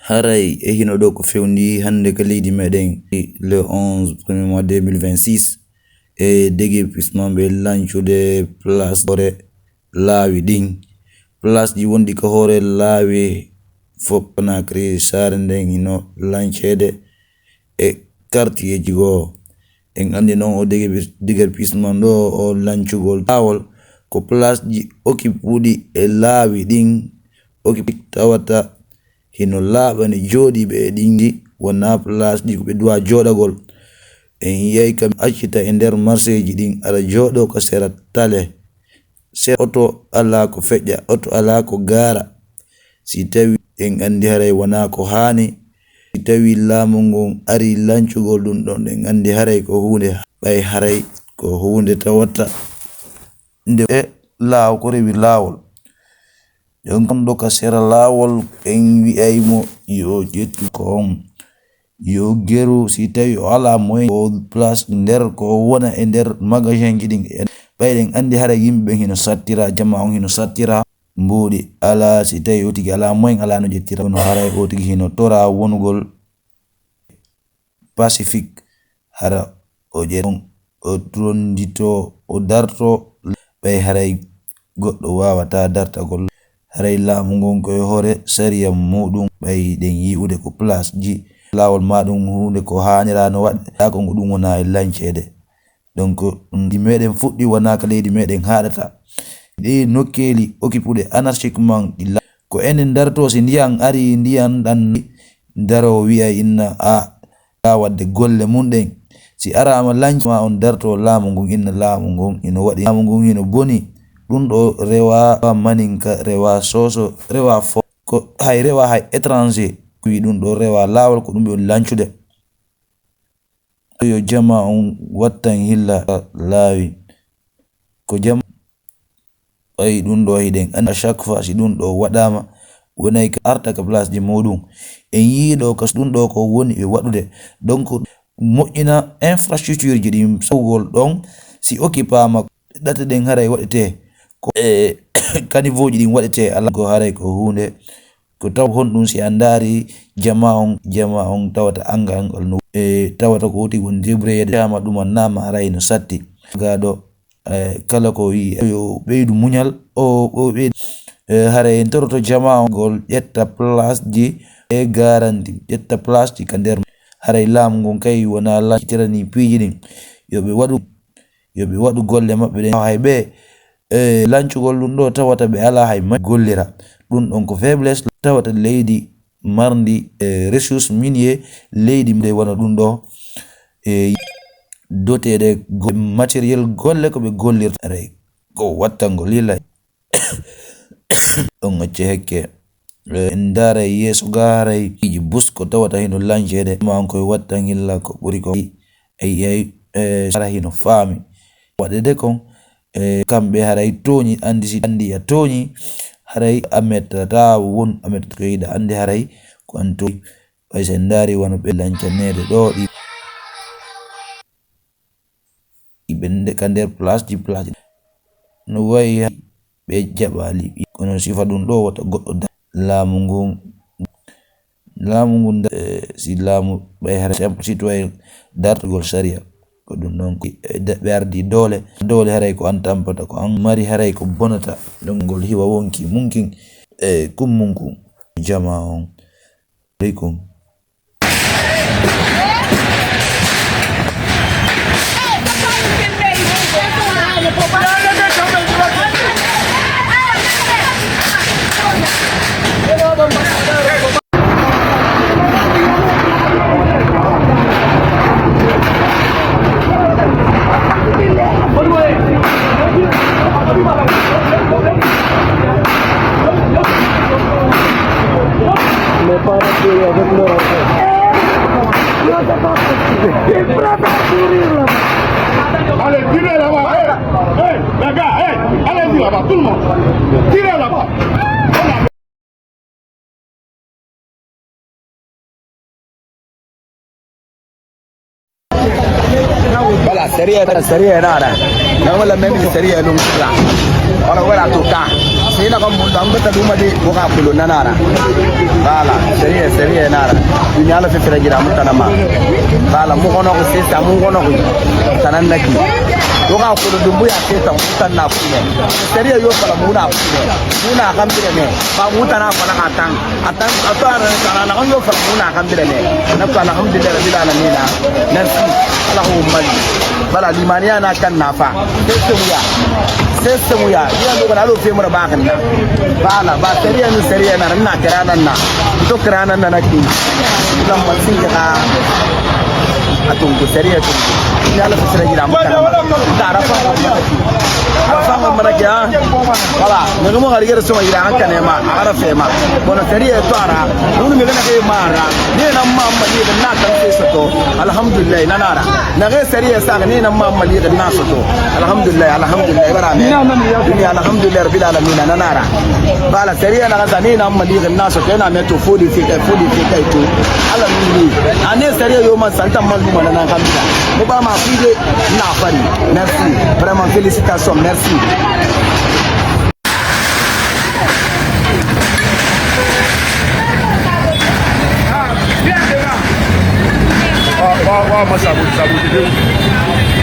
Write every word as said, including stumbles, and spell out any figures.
Haray e hino ɗo ko fewndi hannde ka leydi meɗen, le onze premier mois deux mille vingt-six, e déguerpissement ɓe lancude place hoore laawi ɗin. Place ji wonɗi ka hoore laawi fof Conakry, saare nden hino lanceede e quartier ji goo. En anndi noon o déguerpi-, déguerpissement ɗo, o lancugol laawol, ko place ji okipuɗi e laawi ɗin, okipi tawata hino laaɓani jooɗiiɓe e ɗin, wonaa place ji ko ɓe duwa jooɗagol. En yiyay kam accita e nder marché ji ɗin, aɗa jooɗoo ka sera tale. Sera oto alaa ko feƴƴa, oto alaa ko gaara. Si tawi en anndi haray wonaa ko haani, si tawi laamu ngun ari lancugol ɗum ɗon, en anndi haray ko huunde, ɓay haray ko huunde tawata nde e laaw ko rewi laawol. Ɗon kam ɗo ka sera laawol, en wi'ay mo yo ƴettu ko on, yo geru, si tawi o alaa moyen, o place nder ko wona e nder magasin ji ɗin. Ɓay ɗen anndi haray yimɓe ɓen hino sattira, jama on hino sattira. Mbuuɗi alaa, si tawi o tigi alaa moyen, alaa no ƴettira, kono haray o tigi hino tora wonugol pacifique, hara o ƴe-, o rondito, o darto, ɓay haray goɗɗo waawata dartagol. Haray laamu ngun ko e hoore sariya muɗum, ɓay ɗen yi'ude ko place ji, laawol ma ɗum huunde ko haanira no waɗa, ko ngu ɗum wona e lanceede. Donc, ɗi meɗen fuɗɗi wona ka leydi meɗen haaɗata. Ɗi nokkeeli okipuɗe anarchiquement ɗi la-, ko enen darto si ndiyan ari, ndiyan ɗan daro wi'a inna a, a waɗde golle mum ɗen. Si araama lancuma on darto laamu ngun inna laamu ngun ino waɗi, laamu ngun ino boni. Ɗum ɗo rewa maninka, rewa soso, rewa fo, ko hay rewa hay étranger. Ko wi ɗum ɗo rewa laawol ko ɗum ɓe on lancude. Yo jama on wattan hilla laawi. Ko jam-, ɓay ɗum ɗo hiɗen anndi à chaque fois si ɗum ɗo waɗaama, wonay ka arta ka place ji muɗum. En yii ɗo ka ɗum ɗo ko woni e waɗude. Donc, moƴƴina infrastructure ji ɗin sawgol ɗon, si occupama ɗate ɗen haray waɗete. Ko e caniveau ji ɗin waɗete, ala ko haray ko huunde ko taw honɗum si a ndaari jama on, jama on tawata anga angal no, e, tawata ko woti won débrouillé de, jama ɗum a nama haray no satti. Gaɗo, e, kala ko wi yo ɓeydu muñal, o, o ɓeydu, e, haray en toroto jama on gol ƴetta place ji e garanti, ƴetta place ji ka nder. Haray laamu ngun kay wona lantirani piiji ɗin. Yo ɓe waɗu, yo ɓe waɗu golle maɓɓe ɗen. Hay ɓe, e, lancugol ɗum ɗo tawata ɓe alaa hay ma gollira. Ɗum ɗon ko faiblesse tawata leydi marndi, e, ressource minier, leydi nde wano ɗum ɗo, e, doté de go-, matériel golle ko ɓe gollirta. Haray ko wattangol yilay. On acce hekke. E, en ndaara e yeeso ga haray piiji bus ko tawata hino lanceede. Ma on koye wattangilla ko ɓuri ko. Ay, ay, e, hara hino faami. Waɗede kon, e, kamɓe haray tooñi, anndi si anndi a tooñi, haray a mettata won, a mettata ko yiɗa anndi haray ko an tooñi. Ɓay si en ndaari wano ɓe lancaneede ɗo ɗi. Ɓe nde-, ka nder place ji, place no wayi ɓe jaɓali. Kono sifa ɗum ɗo wota goɗɗo da-, laamu ngun, laamu ngun da-, eh, si laamu ɓay hara simple citoyen dartugol sariya. Ko ɗum ɗon ko, eh, da-, ɓe ardi doole. Doole haray ko an tampata, ko an mari haray ko bonata. Ɗum ngol hiwa wonki munkin, eh, kum munkun. Jama on. Aleykum. Mais pas avec leur enfant. Non, c'est pas possible. Il prend à courir là-bas. Allez, tirez là-bas. Hey, hey, les gars, hey, allez-y là-bas, tout le monde. Tirez là-bas. Voilà, sérieux, sérieux, nada. Non, la même sérieux, non, là. On va la tour. Ina kan mun dan bata duma de ko ka kulo nanara. Bala, sérieux, sérieux nara. Dunya la fefere gira mutana ma. Bala, mu kono ko sesa, mu kono ko tanan naki. Ko ka kulo dumbu ya sesa, mutan na kune. Sérieux yo fala muna kune. Muna kan bire ne. Ba mutana fala katan. Atan, atan na kan yo fala muna kan bire ne. Na to alhamdulillah rabbil alamin. Merci. Allahumma. Bala limaniya na kan nafa. Sese muya. Sese muya. Iya lo kana lo fe mura ba kan na. Bala ba sérieux ni sérieux na na kira nan na. To kira nan na ki. Lam man sin ka. Atun ko sérieux to. Ni ala fésere gira mo. Tara fa. Fa mo mara ki ha. Bala. Ni mo gari gari so gira han kan ma. Ara fe ma. Bona sérieux to ara. Nunu mi kana ke mara. Ni na ma ma ni na kan fe so to. Alhamdulillah nanara. Na ga sérieux sa ni na ma mali ga na soto. Alhamdulillah, alhamdulillah, bara me. Dunya alhamdulillah rabbil alamin nanara. Bala sérieux na ga ni na mali ga na soto na me to fodi fi kai fodi fi kai to. Ala ni. Ane sérieux yo man santa man ma na kan. Mo ba ma fi de na fari. Merci. Vraiment félicitations, merci. Wa, wa, wa, ma sabu, sabu, sabu.